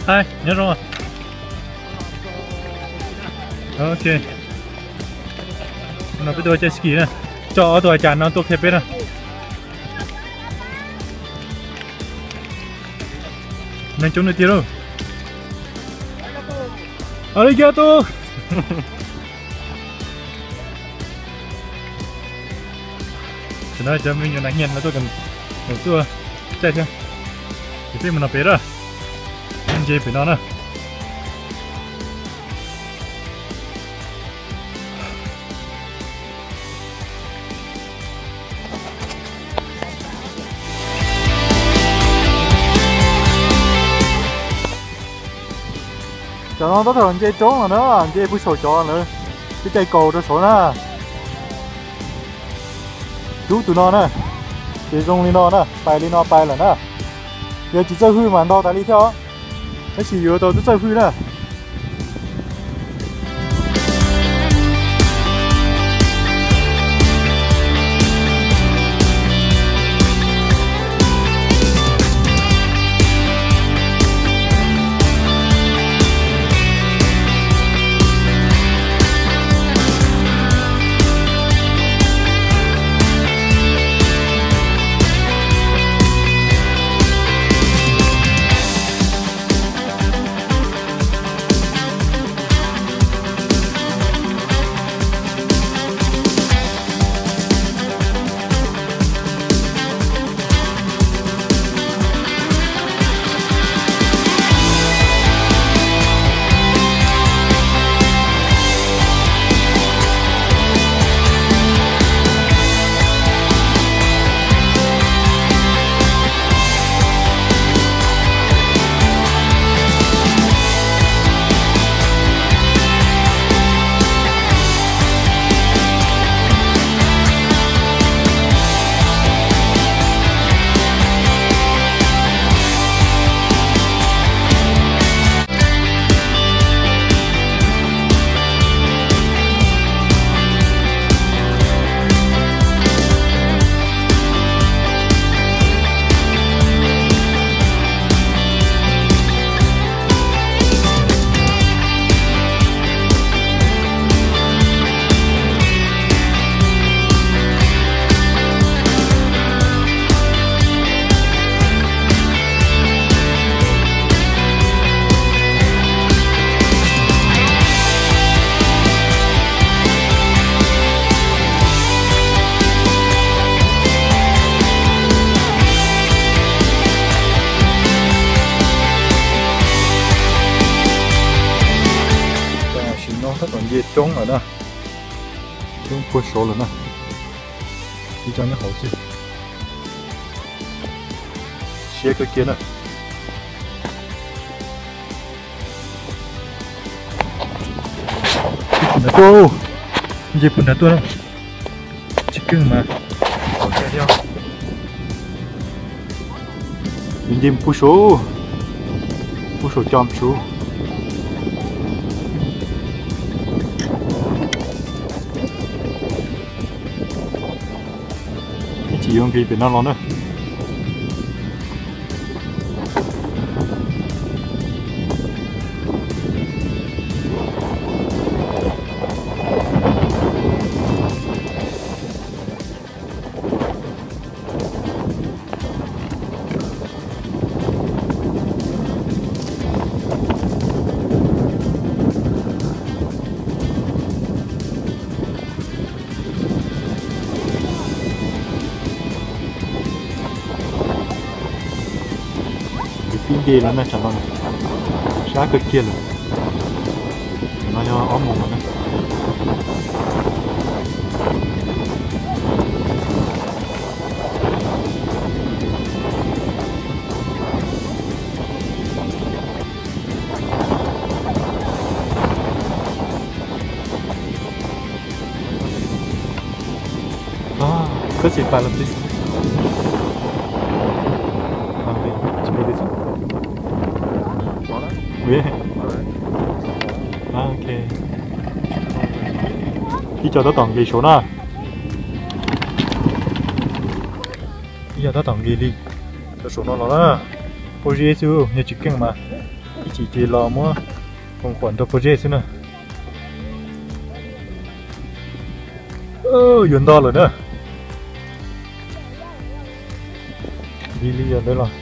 Hi, nyob zoo. Ok. No peb tuaj caij ski na. Coj ob tug a cas no tuaj qhia peb na. Neeg coob tiag tiag lauj. Arigato. Tam no cov me nyuam nas nyiag no tuaj, tuaj caij thiab. Ces peb mus no pem lawm. Nce pem no na. Cov no tab tom nce roob lawm na, nce pug saum cov lawm. Peb caij kaus rau saud na. Rub tus no na, ces zoo li no na, pais li no pais lawm na. Yog tsis txawj hwj mas ntau tas li thiab os. Tab sis yuav tau txawj hwj na. Tam sim no tab tom nce roob lawm na, roob puag saud lawm na, ib co nyob hauv xwb. Siab kawg kiag na. Nram tuaj, nce puag nram tuaj na. Tsis keej mas. Nce puag saud, puag saum cos saud. Ib chim yuav nqis pem no los na. Ces pib nce lawm na, tsam no sab kawg kiag lawm. Tam no yog ob moos lawm na. Xwb tsis pais los pib xwb. Tsis pais pib xwb. Ok. Ib co tab tom nqis saud na. Ib co tab tom nqis li. Rau saum no los na. Pab zib xwb, yog tsis keej mas ib Chim ces los muab koom qhuam nrog pob zeb xwb na. Yuav nto lawm na. Li li yog ntawd los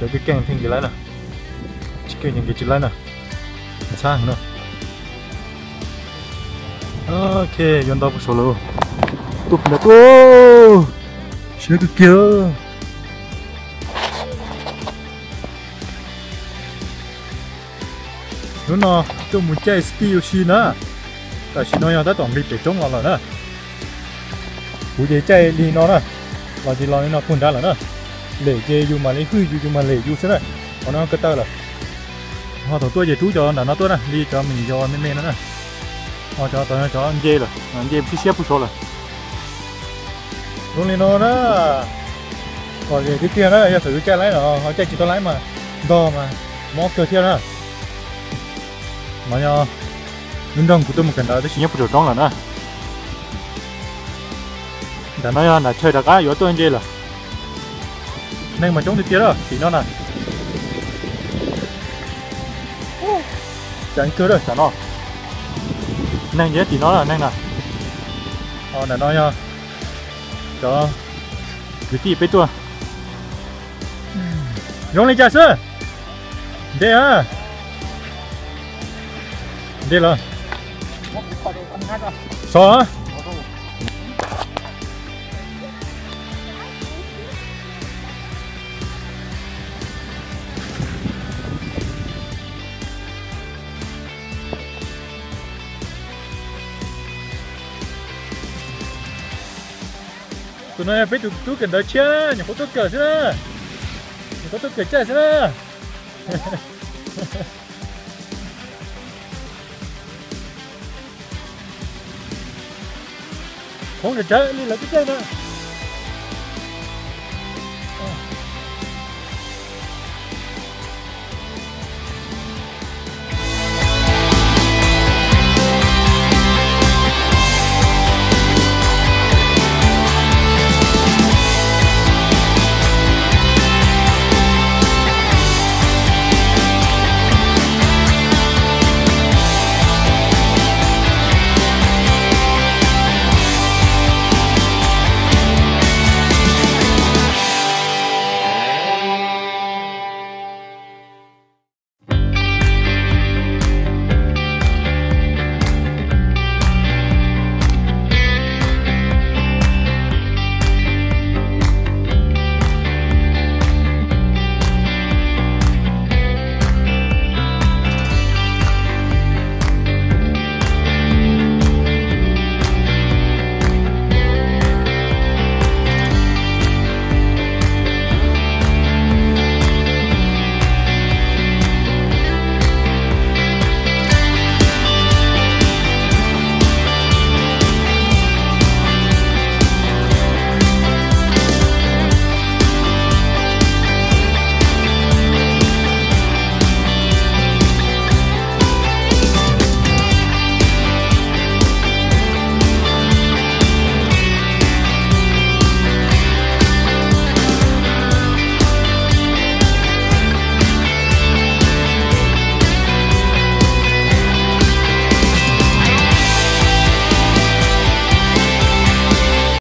cov keej keej thiaj nkees laib na, tsis keej ces nkees tsis laib na. Ntxhab heev na. Ok, yuav nto puag saud lawm. Tuaj puag nrad tuaj, siab kawg kiag. Hnub no tuaj mus caij ski ua si na. Tam sim no yog tab tom nqis pem roob los lawm na. Kuv ces caij li no na, los ces los li no puag nrad lawm na. Lem ces yus mam li hwj yus, yus mam lem yus xwb na. Qhov no ko taw lawm. Ho thaum tuaj ces rub cov nram no tuaj na, li cov me nyuam yaus me me no na. Ho cov, cov nce lawm, nce siab siab puag saud lawm. Zoo li no na, kom tiag tiag na, yog thaum yus caij laib los ho caij tsis tau laib mas ntog mas mob kawg thiab na. No yog lub nroog kuv tuaj mus kawm ntawv tab sis nyob puag saum roob lawm na. Nram no yog nram chaw rov qab yuav tuaj nce lawm. Neeg mas coob tiag tiag lawm tim no na. Ceev kawg lawm tam no. Neeg ces tim no na, neeg na. Ho nram no yog cov kwv tij peb tuaj. Zoo li cas xwb? Ntse a. Ntse los. So. Tus no yog peb tus tub kawm ntawv tshiab, nyuam qhuav tuaj kawm xwb na. Nyuam qhuav tuaj kawm caij xwb na. Khoob tsawv tsawv li lawv twb caij na.